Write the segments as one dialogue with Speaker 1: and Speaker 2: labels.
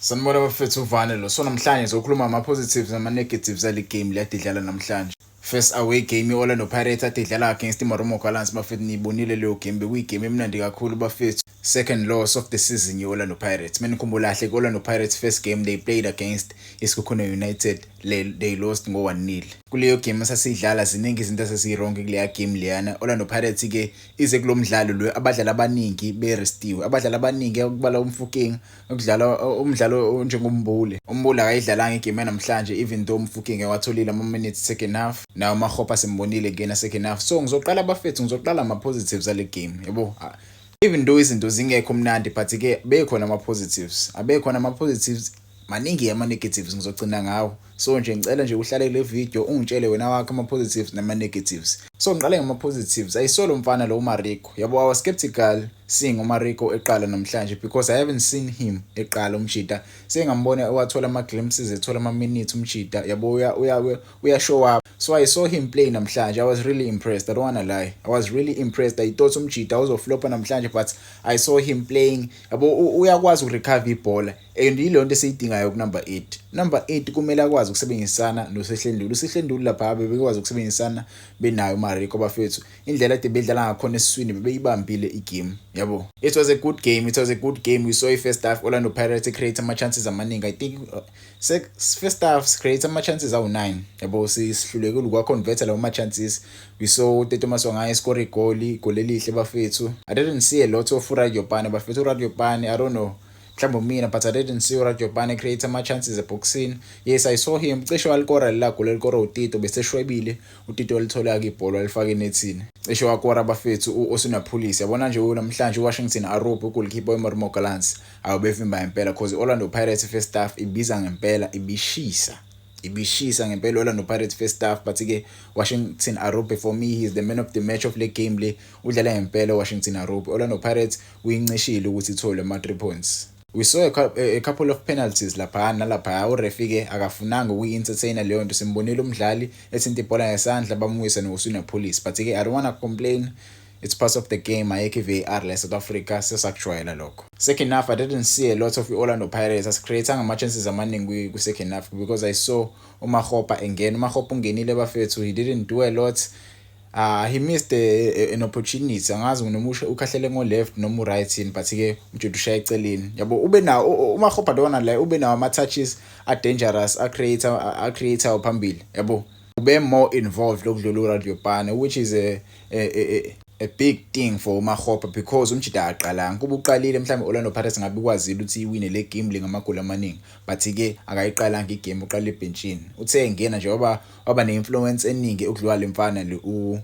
Speaker 1: Sanibona bafethu, uvane lo. So namhlanje ngizokhuluma ama-positives nama-negatives ale game le ade idlala namhlanje. First away game i-Orlando Pirates ade idlala against i-Marumo Gallants, bafethu. Niyibonile leyo game, bekuyigame emnandi kakhulu, bafethu. Second loss of the season ye-Orlando Pirates. Mina ngikhumbula kahle ku-Orlando Pirates first game they played against iSekhukhune United, they lost ngo-1-0. Kuleyo game esasiyidlala, ziningi izinto esasiyi-wrong kuleya game leyana. Orlando Pirates ke ize kulo mdlalo lo abadlali abaningi berestiwe, abadlali abaningi ukubala uMofokeng, ukudlala umdlalo onjengoMbule. UMbule akayidlalanga igame yanamhlanje, even though uMofokeng ewatholile ama-minutes second half. Nawo uMakgopa simbonile ngena second half. So ngizoqala, bafethu, ngizoqala ama-positives ale game, yabo. Even though izinto zingekho mnandi, but ke bekhona ama-positives, abekhona ama-positives maningi, ama-negatives ngizogcina ngawo. So nje ngicela nje uhlale kule video, ungitshele wena wakho ama-positives nama-negatives. So ngiqale ngama-positives. Ayisolo mfana lo uMariko, yabo. I was skeptical seeing uMariko eqala namhlanje because I haven't seen him eqala. Umjita sengambona wathola ama-glimpses, ethola ama-minutes umjita, yabo, uya show up. So I saw him play namhlanje, I was really impressed. I don't wanna lie, I was really impressed. I thought umjita uzoflopa namhlanje, but I saw him playing, yabo. Uyakwazi ukurecover ibhola and yileyo nto esiyidingayo ku-number 8. Number 8 kumele akwazi ukusebenzisana noSihle Nduli. USihle Nduli lapha bebekwazi ukusebenzisana benayo uMariko, bafethu. Indlela ade bedlala ngakhona esiswini, bebeyibambile igame, yabo. It was a good game, it was a good game. We saw i-first half Orlando Pirates create ama-chances amaningi. I think first half create ama-chances awu-9, yabo. Sihlulekile ukwa-converta lawo ma-chances. We saw uTito Maswanganyi score igoli, igoli elihle, bafethu. I didn't see a lot of uRadiopane, bafethu. URadiopane, I don't know, mhlawumbe mina, but I didn't see uRadiopane create ama-chances eboxini. Yes, I saw him cishe walikora lela goli elikora uTito, bese shwebile uTito, walithola-ke ibhola, walifaka enethini. Cishe wakora, bafethu, u-Oswin Appollis, yabona nje namhlanje uWashington Arubi, ugoalkeeper weMarumo Gallants, awubevimba ngempela, cause i-Orlando Pirates first half ibiza ngempela, ibishisa, ibishisa ngempela Orlando Pirates first half. But ke Washington Arubi, for me he is the man of the match of le game le. Udlala ngempela Washington Arubi. Orlando Pirates uyincishile ukuthi ithole ama 3 points. We saw a couple of penalties lapha nalapha. Uref ke akafunanga ukuyi-entertaina leyo nto. Simbonile umdlali ethinta ibhola ngesandla, bamwisa no-Oswin Appollis, but ke I don't wanna complain, it's part of the game. Ayikho i-VAR la South Africa, sesakujwayela lokho. Second half I didn't see a lot of i-Orlando Pirates. Asicreate ama-chances amaningi ku-second half because I saw uMakgopa engena. UMakgopa ungenile, bafethu, he didn't do a lot. He missed an opportunity. Angazi noma ukhahlele ngo left noma u right yini, but ke umjita ushaya eceleni, yabo. Ube nawo uMakgopa lona la, ube nawo ama touches a dangerous, a create phambili, yabo. Ube more involved lokudlula uRadiopane, which is a big thing for uMakgopa because umjita aqalanga. Kuba uqalile, mhlawumbe Orlando Pirates ngabe ikwazile ukuthi iwine le game le ngamagoli amaningi, but ke akayiqalanga igame, uqala ebhenchini. Uthe engena nje waba ne-influence eningi ukudlula le mfana le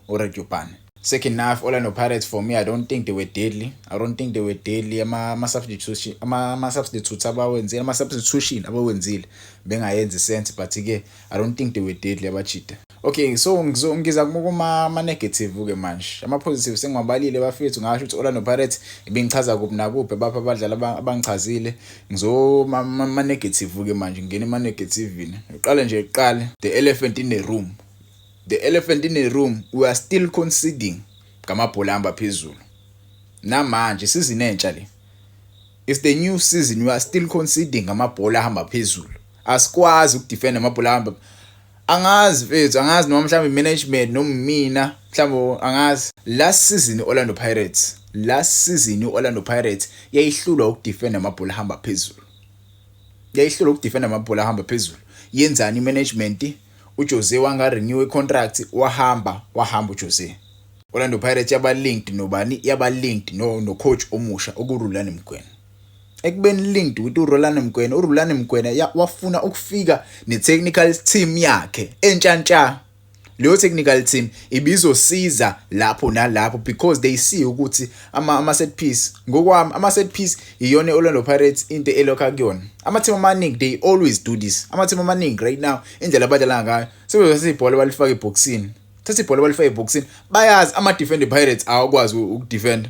Speaker 1: uRadiopane. Second half Orlando Pirates, for me, I don't think they were deadly. I don't think they were deadly. Ama substitutes abawenzile, ama substitution abawenzile bengayenzi sense, but ke I don't think they were deadly abajita. Okay, so ngiza kuma ama negative ke manje. Ama positive sengiwabalile, bafethu, ngasho ukuthi Orlando Pirates ibingichaza kuphi nakuphi, bapha abadlali abangichazile. Ngizo ama negative ke manje, ngene ema negative. Uqale nje, uqale the elephant in the room, the elephant in the room: we are still conceding ngamabhola ahamba phezulu. Namanje season entsha le, it's the new season, we are still conceding ngamabhola ahamba phezulu. Asikwazi ukudefend amabhola ahamba. Angazi, mfethu, angazi noma mhlawumbe management noma mina mhlawumbe, angazi. Last season Orlando Pirates, last season Orlando Pirates yayihlulwa ukudefend amabhola ahamba phezulu, yayihlulwa ukudefend amabhola ahamba phezulu. Yenzani imanagement? uJose wanga renew icontract, wahamba, wahamba uJose. Orlando Pirates yaba linked nobani? Yaba linked no coach omusha okuRulani Mokwena. Ekubeni linked with uRulani Mokwena, uRulani Mokwena wafuna ukufika ne-technical team yakhe entshantsha. Leyo technical team ibizosiza lapho nalapho because they see ukuthi ama set piece, ngokwami ama set piece iyona Orlando Pirates into elokha kuyona. Ama team amaningi, they always do this. Ama team amaningi right now, indlela abadlala ngayo, sebezothatha ibhola balifaka eboxini, thatha ibhola balifaka eboxini. Bayazi ama defender Pirates awakwazi ukudefend,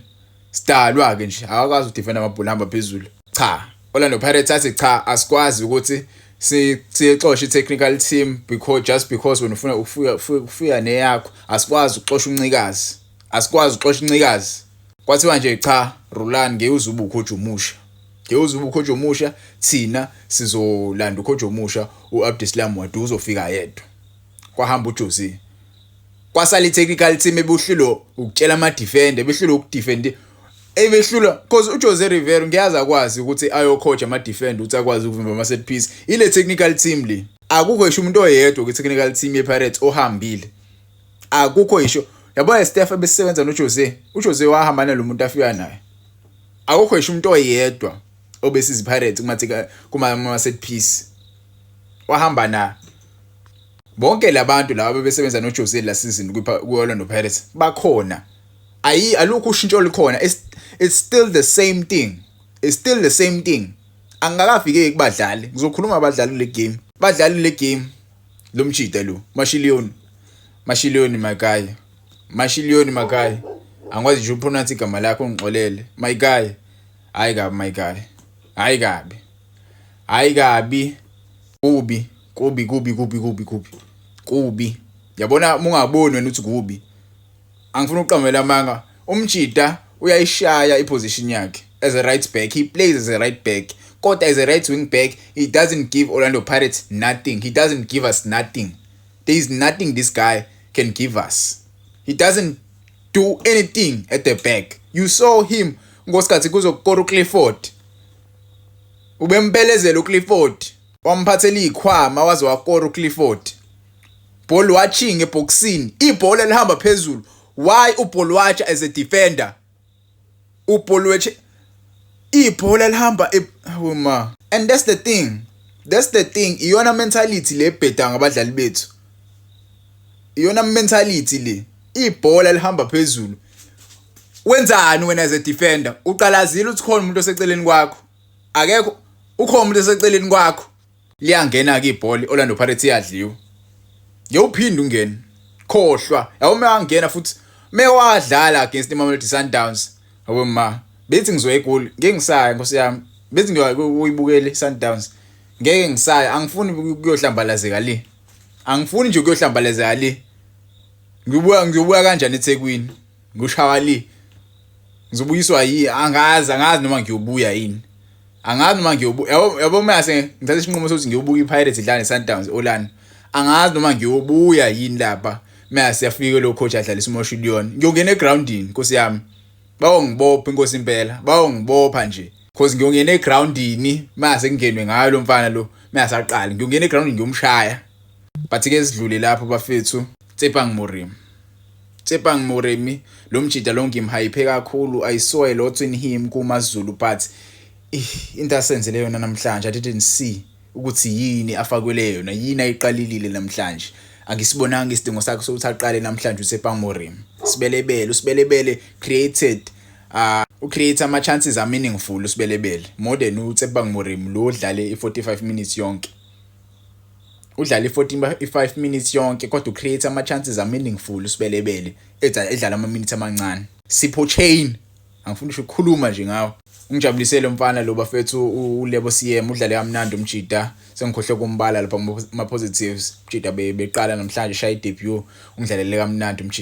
Speaker 1: sidalwa ke nje, awakwazi ukudefend amabhola hamba phezulu. Cha, Orlando Pirates athi cha, asikwazi ukuthi siyexosha i-technical team because just because wena ufuna ukufika neyakho. Asikwazi ukuxosha uNcikazi, asikwazi ukuxosha uNcikazi. Kwathiwa nje cha, Rulani, ngeke uze ube ucoach omusha. Ngeke uze ube ucoach omusha, thina sizolanda ucoach omusha, uAbdeslam Ouaddou uzofika yedwa. Kwahamba uJose. Kwasala i-technical team ebuhlulwa ukutshela ama-defender, ebehlulwa ukudefend, ebehlulwa because uJose Rivero ngiyazi akwazi ukuthi ayocoach ama-defender ukuthi akwazi ukuvimba ama-set piece. Ile technical team le, akukho ngisho umuntu oyedwa kwi-technical team ye-Pirates ohambile, akukho ngisho. Yabo, staff ebesisebenza noJose, uJose wahamba nalo muntu afika naye. Akukho ngisho umuntu oyedwa obesiza iPirates kuma set piece wahamba na. Bonke labantu laba bebesebenza noJose la season ku-Orlando Pirates bakhona. Ayi, alukho ushintsho olukhona. It's still the same thing, it's still the same thing. Angikakafiki kubadlali, ngizokhuluma abadlali le game, badlali le game. Lo mjida lo Mashiliyoni, Mashiliyoni, my guy, Mashiliyoni, my guy, angikwazi nje upronounce igama lakho, ungixolele, my guy. Hayi kabi, my guy, hayi kabi, hayi kabi, kubi, kubi, kubi, kubi, kubi, kubi, kubi. Yabona, ungaboni wena uthi kubi, angifuni ukuqambela amanga. Umjida uyayishaya iposition yakhe as a right back, he plays as a right back, kodwa as a right wing back he doesn't give Orlando Pirates nothing. He doesn't give us nothing. There is nothing this guy can give us. He doesn't do anything at the back. You saw him ngosikhathi kuzokora uClifford, ubempelezela uClifford, wamphathela izikhwama waze wakora uClifford. Ball watching eboxini, ibhola lihamba phezulu. Why uball watcher as a defender? Uball watch ibhola lihamba, oh ma. And that's the thing, that's the thing. Iyona mentality le ebheda ngabadlali bethu, iyona mentality le. Ibhola lihamba phezulu, wenzani wena as a defender? Uqalazile uthi khona umuntu oseceleni kwakho? Akekho. Ukhona umuntu oseceleni kwakho? Liyangena ke ibhola, Orlando Pirates iyadliwa. Ngiyophinda ungene, khohlwa yabo. Mangena futhi mewadlala against iMamelodi Sundowns, yabo ma, bethi ngizoya eGoli, ngeke ngisaya, nkosi yami. Bethi ngiyibukele Sundowns, ngeke ngisaya. Angifuni ukuyohlambalazeka le, angifuni nje ukuyohlambalazeka le. Ngibuya, ngiyobuya kanjani eThekwini ngushawa le? Ngizobuyiswa yi? Angazi, angazi noma ngiyobuya yini, angazi noma ngiyobuya. Yabo, yabo, mase ngithatha isinqumo sokuthi ngiyobuka iPirates idlala neSundowns Orlando, angazi noma ngiyobuya yini lapha. Mase yafika lo coach adlalisa uMoshiliyoni, ngiyongena egroundini, nkosi yami, bawongibopha, inkosi impela, bawongibopha nje, cause ngiyongena egroundini mase kungenwe ngayo lo mfana lo. Mase aqala, ngiyongena egroundini, ngiyomshaya. But ke sidlule lapho, bafethu. Tshepang Moremi, Tshepang Moremi, lo mjida lo ngimhype kakhulu. I saw a lot in him kuMaZulu, but into asenzele yona namhlanje, I didn't see ukuthi yini afakwele yona, yini ayiqalilile namhlanje. Angisibonanga isidingo sakhe sokuthi aqale namhlanje uTshepang Moremi. Sibelebele, uSibelebele created, ucreate ama chances a meaningful uSibelebele, more than uTshepang Moremi lo odlale i45 minutes yonke. Udlala i45 minutes yonke, kodwa ucreate ama chances a meaningful uSibelebele edlala ama minutes amancane. Sipho Chaine, angifuni ngisho ukukhuluma nje ngawo. Ungijabulisele umfana lo, bafethu. uLebo CM udlale kamnandi umjida, sengikhohle kumbala lapha kuma positives. Umjida beqala namhlanje, shaya idebut, ungidlalele kamnandi umjida.